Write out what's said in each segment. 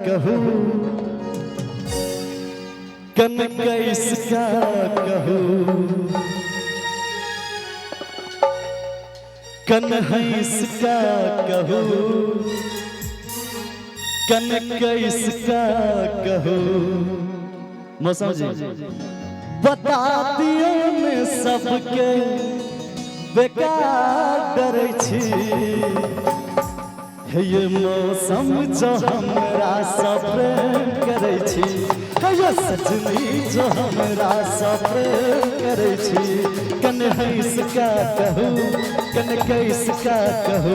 कहू, कन कैसका कहू, कन हंसका कहू, कन कैसका कहू। मौसम जी बता दियो ने सबके बेकार डरै छी। हे ये मौसम जो हमरा सँ प्रेम करै छी, हे ये सजनी जो हमरा सँ प्रेम करै छी। कन हंस का कहू, कन कैस का कहू,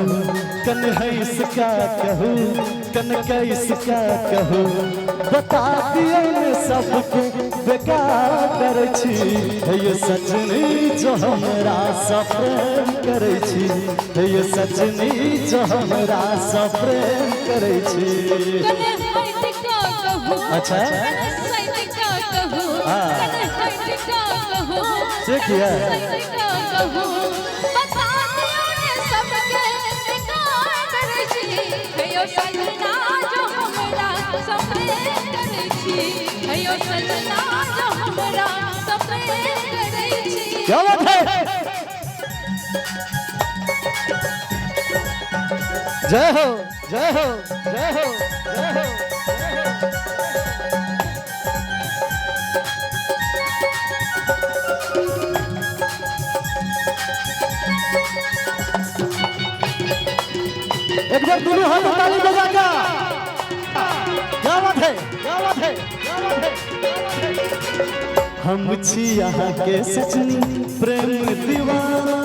कन हंस का कहू, कन कैस का कहू। बता दियो ने सबके बेकार डरै छी। हे ये सजनी जो हमरा सँ प्रेम करै छी, हे ये सजनी जो हमरा सँ प्रेम करै छी। कने हटि कऽ कहू। अच्छा। कने सटि कऽ कहू। हाँ। कने हटि कऽ कहू। से किया? सटि कऽ कहू। बता दियौ ने सबके बेकार करै छी। हे यौ सजना जो हमरा सँ प्रेम करै छी। हे यौ सजना जो हमरा सँ प्रेम करै छी। क्या बात है, जय हो, जय हो, जय हो, जय हो, जय हो। एक बार दोनों हाथ ताली बजा का। क्या बात है, क्या बात है, क्या बात है, क्या बात है। हम छी अहाँ के सजनी प्रेम दीवाना,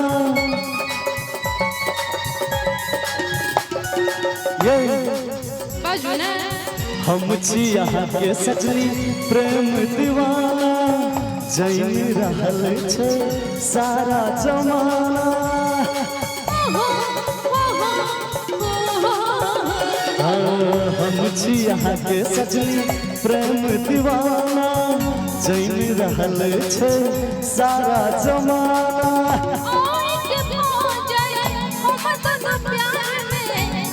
ये बाजू ने। हम छी अहाँ के सजनी प्रेम दीवाना, जानि रहल छै सारा जमाना। ओहो, ओहो, ओहो। हाँ, हम छी अहाँ के सजनी प्रेम दीवाना, जानि रहल छै सारा जमाना। ओए के भऽ जाय हम तन प्यार में,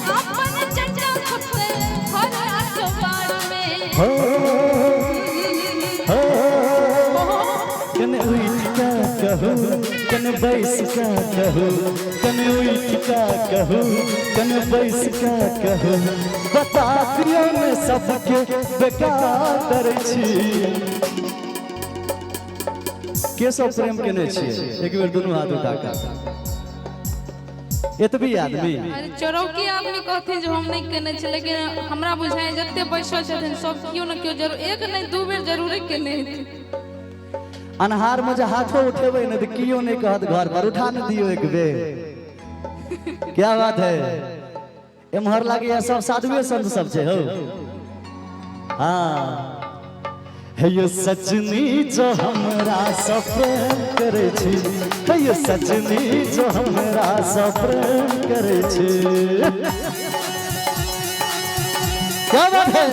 अपन चचा छपे हर अखबार में। हो हो, कने उठि का कहू, कने बैस का कहू, कने उठि का कहू, कने बैस का कहू। बता दियौ ने सबके बेकार डरै छी। के सब प्रेम केने छियै? एक बेर दुनू हाथ उठा कऽ। एतबी आदमी? अरे चौरौकी आदमी कहथिन जे हम नहि केने छी, लेकिन हमरा बुझाइ जते बैसल छथिन सब केओ ने केओ जरूर एक नहि दू बेर जरूरे केने हेथिन। अन्हार में जे हाथो उठेबै ने तऽ कियो नहि कहत घर पर उठा ने दियौ एक बेर। क्या बात है, एम्हर लागैया सब साधुए संत सब छै हौ। हाँ, हे ये सजनी जो हमरा सँ प्रेम करै छी, हे ये सजनी जो हमरा सँ प्रेम करै छी। क्या बात है।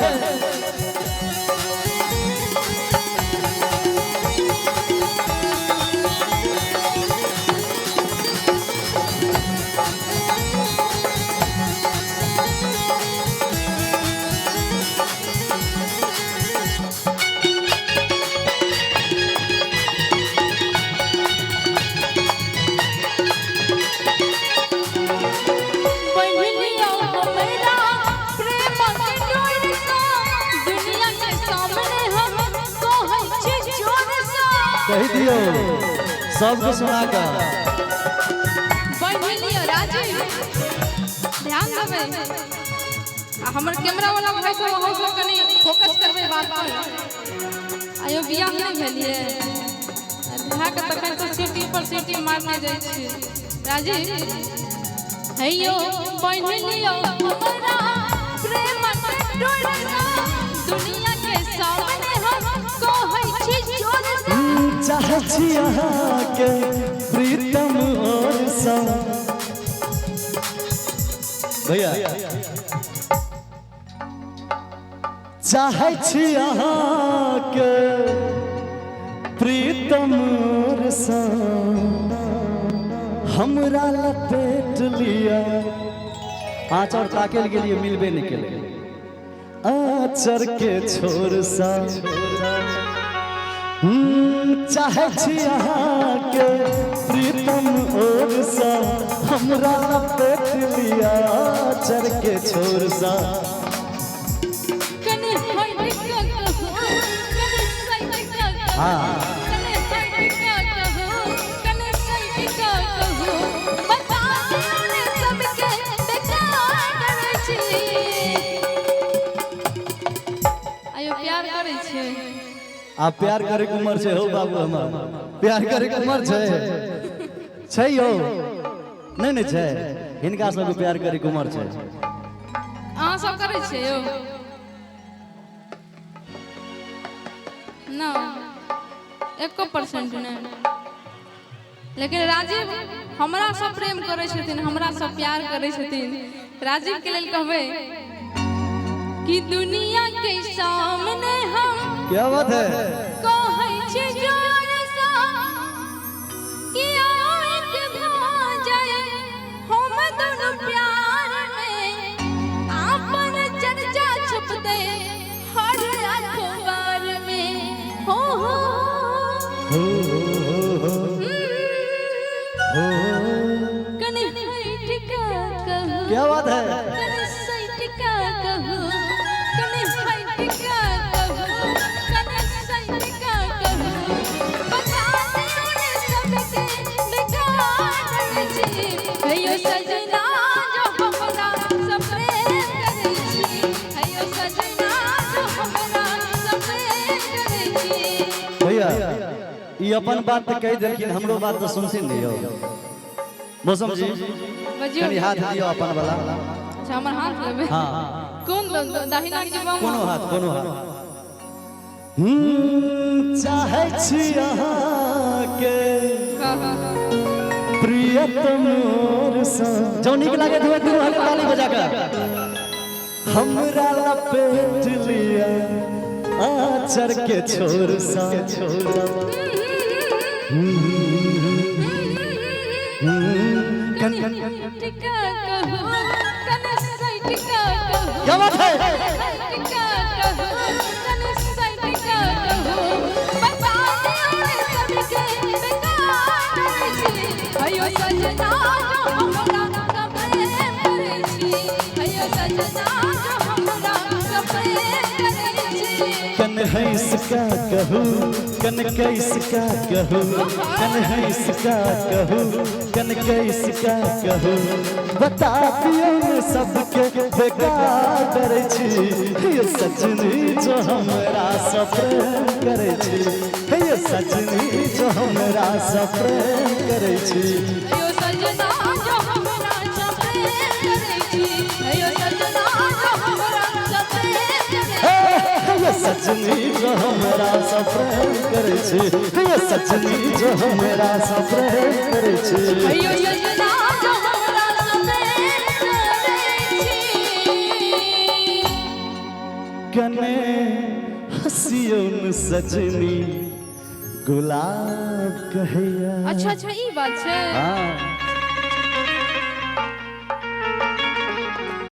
बान्हि लियौ हमरा प्रेम के डोर सँ, दुनिया के सामने हम कहै छी जोर सँ। कहि दियौ सबके सुना कऽ। बान्हि लियौ राजीव, ध्यान देबै आ हमर कैमरा वाला भाई सब अहूँ सब कनि फोकस करबै बात पर। आयो बियाह नहि भेल ये भए के तखन तऽ सीटी पर सीटी मारने जाइ छियै। राजीव हे यौ बान्हि लियौ हमरा प्रेम के डोर सँ, दुनिया के सामने हम कहै छी जोर सँ। चाहै छी अहाँके प्रीतम और सँ। भैया चाहै छी अहाँके प्रीतम और सँ, हमरा लपेट लिअ। आँचर ताके गेलियै मिलबे नहि केलै। आचर के छोर सा। चाहे छी अहाँके प्रीतम ओर सा, हमरा लपेट लिया आचर के छोर सा। कने हट के कहू, कने सट के कहू, कने हट के कहू, कने सट के कहू, बता दियौ ने सबके बेकार डरै छी। आयो प्यार करै छियै? आ प्यार करे के उमर छै हौ बाबू, हमर प्यार करे के उमर छै? छै यौ? नहि नहि छै। हिनका सबके प्यार करे के उमर छै। अहाँ सब करै छियै यौ? ना, एको परसेंट नहि। लेकिन राजीव हमरा सँ प्रेम करै छथिन, हमरा सँ प्यार करै छथिन। राजीव के लेल कहबै कि दुनिया के सामने हम क्या बात है। कहै छी जोर सँ कि आओ एक भऽ जाए हम दुनू प्यार में, आपन चर्चा छपते हर अखबार में। हो हो हो हो हो हो। कने हट का कहू, क्या बात है। कने सट का कहू, कने हट का कहू, कने सट का कहू, बता दियौ ने सबके बेकार डरै छी। हेयो सजना जो हमरा सँ प्रेम करै छी, हेयो सजना जो हमरा सँ प्रेम करै छी। भैया, ई अपन बात तऽ कहि देलखिन, हमरो बात तऽ सुनथिन ने यौ। मौसम जी। बजियौ। कनि हाथ दियौ अपन वाला। अच्छा, हमर हाथ लेबै? हाँ। कोन दाहिना की बामा? कोनो हाथ, कोनो हाथ। चाहै छी अहाँके प्रियतम सँ। जो नीक लागे तो दुनू हाथे ताली बजा कर। हमरा लपेट लिया आचर के छोर सा। कने हट का कहू, कने सट का कहू, क्या बात है। हट का कहू, कने सट का कहू, बता दियौ ने सबके बेकार डरै छी। हयो सजना जो हमरा सँ प्रेम करै छी, हयो सजना जो हमरा सँ प्रेम करै छी। कन हंस का कहू, कन कैस का कहू, कन हंस का कहू, कन कैस का कहू, बता दियौ ने सबके बेकार डरै छी। हे सजनी जो हमरा सँ प्रेम करै छी, हे सजनी जो हमरा सँ प्रेम करै छी। हयो सजना जो हमरा सँ प्रेम करै छी, हयो सजना जो हमरा सँ प्रेम करै हे सजनी जो हमरा सँ प्रेम करै छी, हे सजनी जो हमरा सँ प्रेम करै छी। हयो सजना जो हमरा सँ प्रेम करै छी। कने हसियौ न सजनी, गुलाब कहैया। अच्छा अच्छा, ई बात छै। हाँ।